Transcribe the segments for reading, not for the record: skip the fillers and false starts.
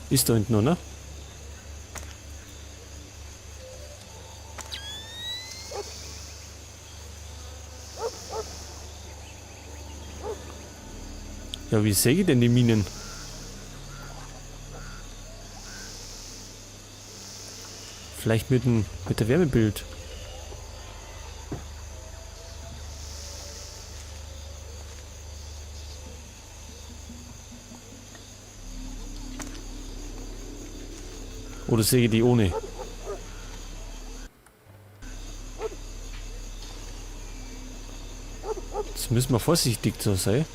Ist da hinten noch, ne? Ja, wie sehe ich denn die Minen? Vielleicht mit der Wärmebild. Oder sehe ich die ohne? Jetzt müssen wir vorsichtig so sein.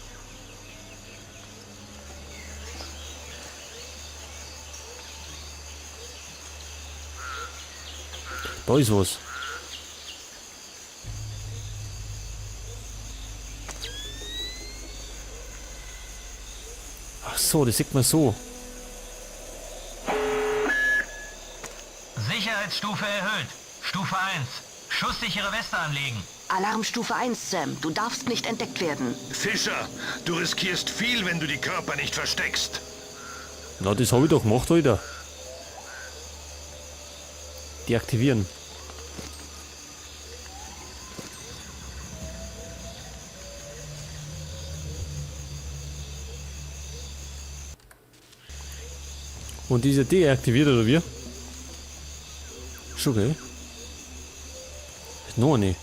Da ist was. Ach so, das sieht man so. Sicherheitsstufe erhöht. Stufe 1. Schusssichere Weste anlegen. Alarmstufe 1, Sam. Du darfst nicht entdeckt werden. Fischer, du riskierst viel, wenn du die Körper nicht versteckst. Na, das hab ich doch gemacht, Alter. Deaktivieren. Und dieser deaktiviert, oder wie? Schon, gell? Ist noch eine.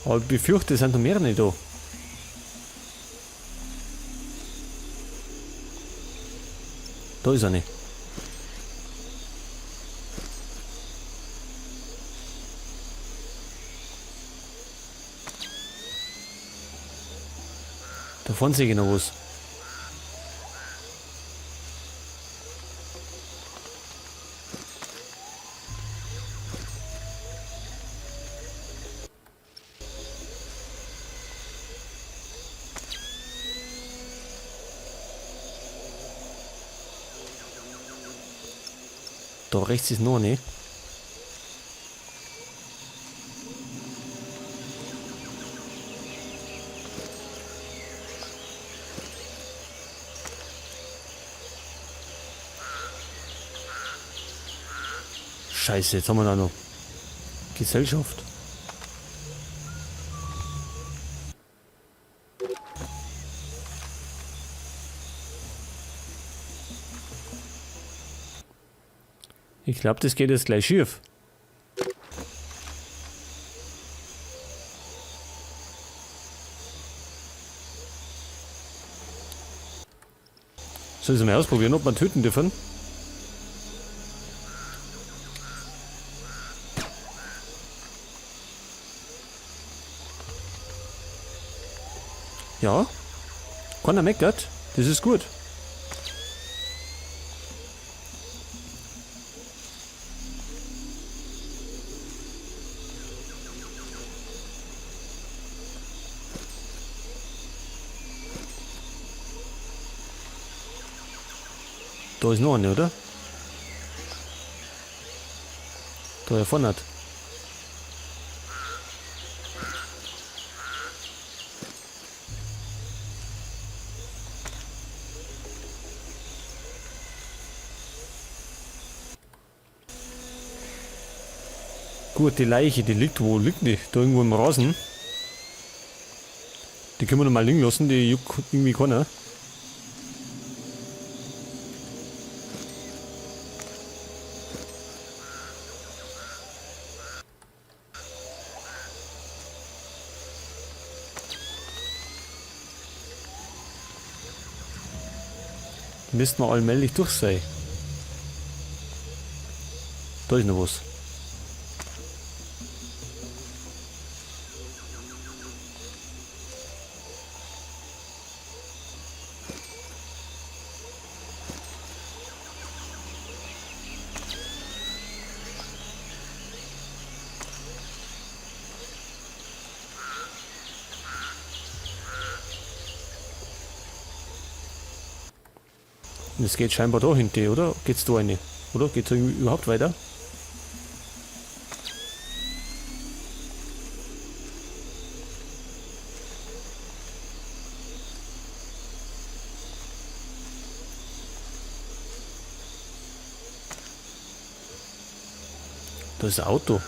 Aber ich befürchte, es sind noch mehrere da. Da ist eine. Da vorne sehe ich noch was. Da rechts ist noch eine. Scheiße, jetzt haben wir da noch Gesellschaft. Ich glaub, das geht jetzt gleich schief. Soll ich es mal ausprobieren, ob wir töten dürfen? Ja. Keiner meckert. Das ist gut. Da ist noch eine, oder? Da vorne hat. Gut, die Leiche, die liegt wo? Liegt nicht. Da irgendwo im Rasen. Die können wir noch mal liegen lassen, die juckt irgendwie keiner. Müssten wir allmählich durch sein. Da ist noch was. Und es geht scheinbar da hinten, oder? Geht's da rein? Oder? Geht's da überhaupt weiter? Da ist ein Auto.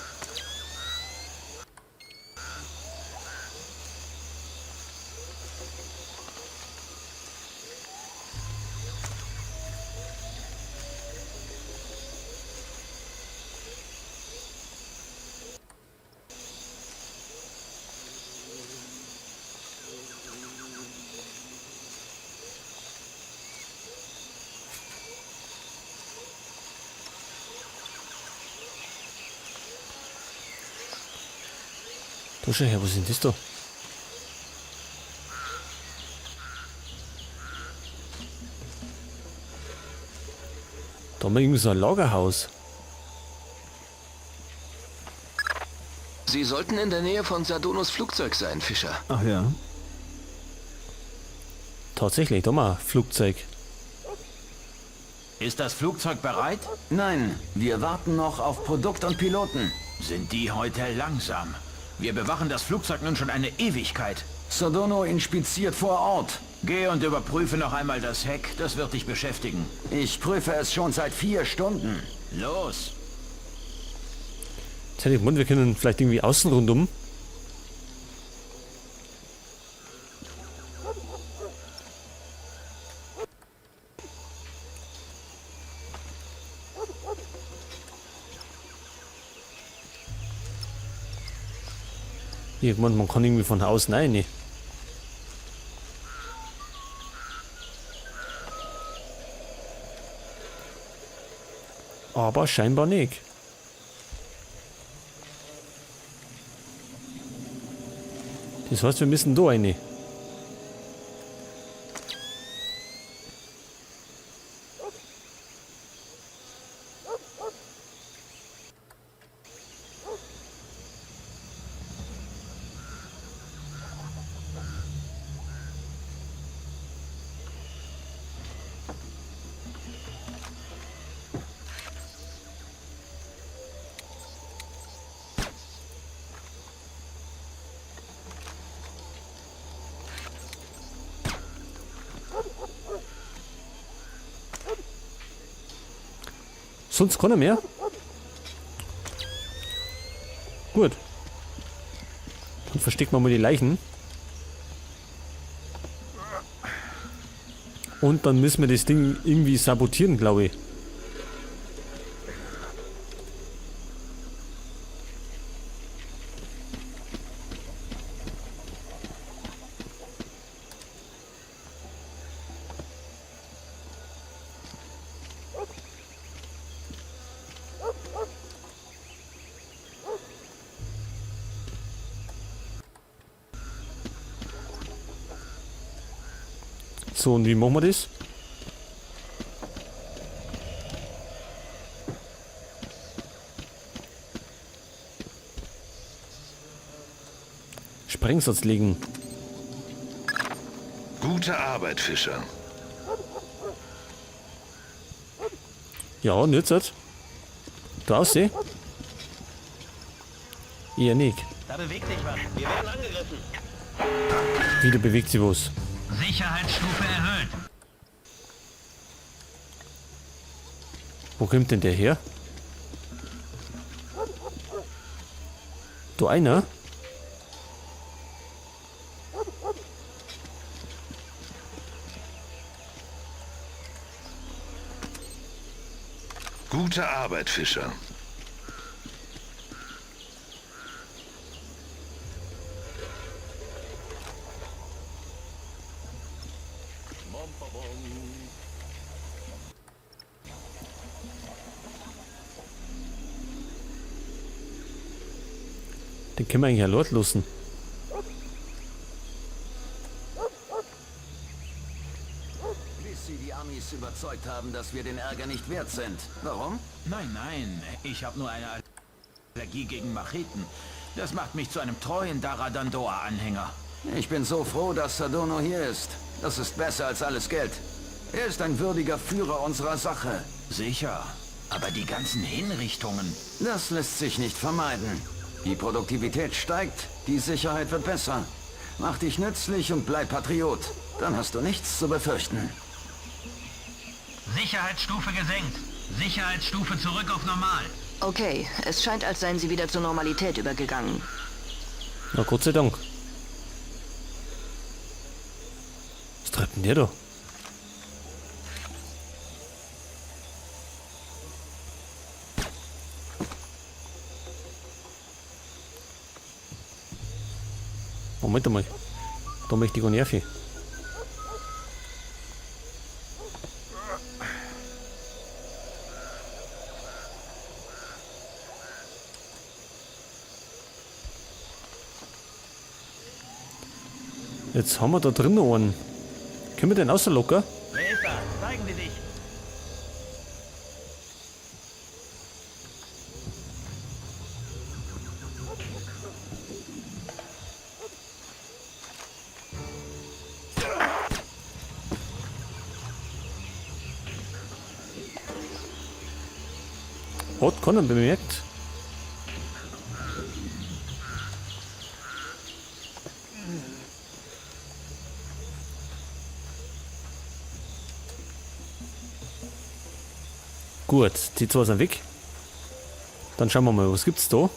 Da schau her, was ist denn das da? Da haben wir irgendwie so ein Lagerhaus. Sie sollten in der Nähe von Sardonos Flugzeug sein, Fischer. Ach ja. Tatsächlich, da haben wir ein Flugzeug. Ist das Flugzeug bereit? Nein, wir warten noch auf Produkt und Piloten. Sind die heute langsam? Wir bewachen das Flugzeug nun schon eine Ewigkeit. Sardono inspiziert vor Ort. Geh und überprüfe noch einmal das Heck, das wird dich beschäftigen. Ich prüfe es schon seit 4 Stunden. Los! Jetzt hätte ich gemeint, wir können vielleicht irgendwie außen rundum. Irgendwann, man kann irgendwie von außen rein. Aber scheinbar nicht. Das heißt, wir müssen da rein. Sonst keiner mehr? Gut. Dann verstecken wir mal die Leichen. Und dann müssen wir das Ding irgendwie sabotieren, glaube ich. So, und wie machen wir das? Sprengsatz legen. Gute Arbeit, Fischer. Ja, und jetzt? Da aussehen? Eher nicht. Da bewegt sich was. Wir werden angegriffen. Wieder bewegt sich was. Sicherheitsstufe erhöht. Wo kommt denn der her? Da einer? Gute Arbeit, Fischer. Den können wir eigentlich auch lassen. Bis sie die Amis überzeugt haben, dass wir den Ärger nicht wert sind. Warum? Nein, nein, ich habe nur eine Allergie gegen Macheten. Das macht mich zu einem treuen Daradandoa-Anhänger. Ich bin so froh, dass Sadono hier ist. Das ist besser als alles Geld. Er ist ein würdiger Führer unserer Sache. Sicher. Aber die ganzen Hinrichtungen. Das lässt sich nicht vermeiden. Die Produktivität steigt, die Sicherheit wird besser. Mach dich nützlich und bleib Patriot. Dann hast du nichts zu befürchten. Sicherheitsstufe gesenkt. Sicherheitsstufe zurück auf normal. Okay, es scheint, als seien sie wieder zur Normalität übergegangen. Na Gott sei Dank. Was treibt denn der da? Moment einmal. Da möchte ich gar nicht hin. Jetzt haben wir da drin noch einen. Können wir den rauslocken? Wer ist da? Zeigen Sie sich. Hat keiner bemerkt. Gut, die zwei sind weg. Dann schauen wir mal, was gibt's da?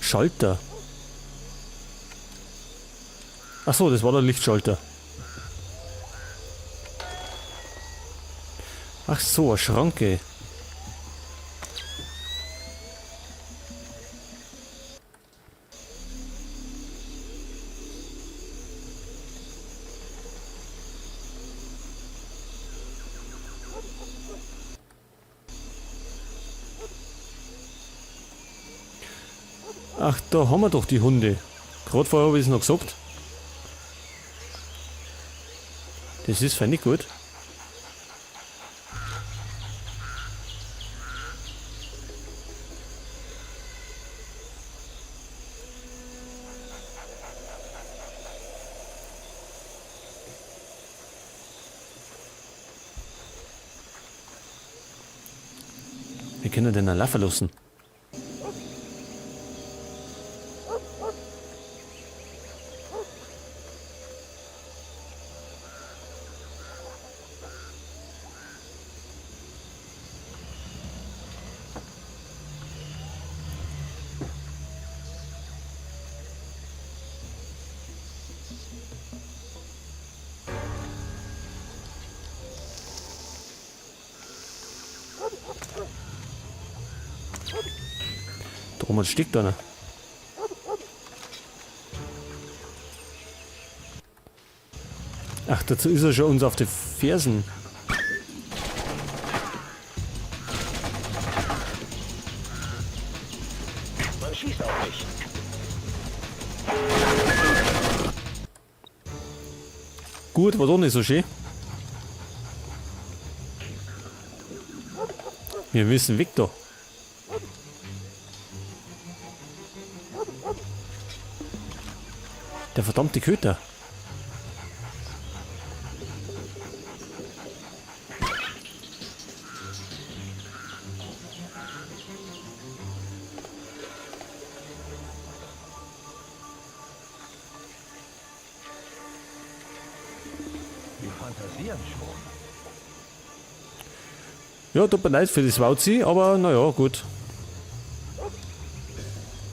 Schalter. Ach so, das war der Lichtschalter. Ach so, eine Schranke. Ach, da haben wir doch die Hunde. Gerade vorher habe ich es noch gesagt. Das ist fein nicht gut. Wir können den laufen lassen. Da oben steckt einer. Ach, dazu ist er schon uns auf die Fersen. Man schießt auf mich. Gut, war doch nicht so schön. Wir müssen weg da. Der verdammte Köter. Die fantasieren schon. Ja, tut mir leid für das Wauzi, aber naja, gut.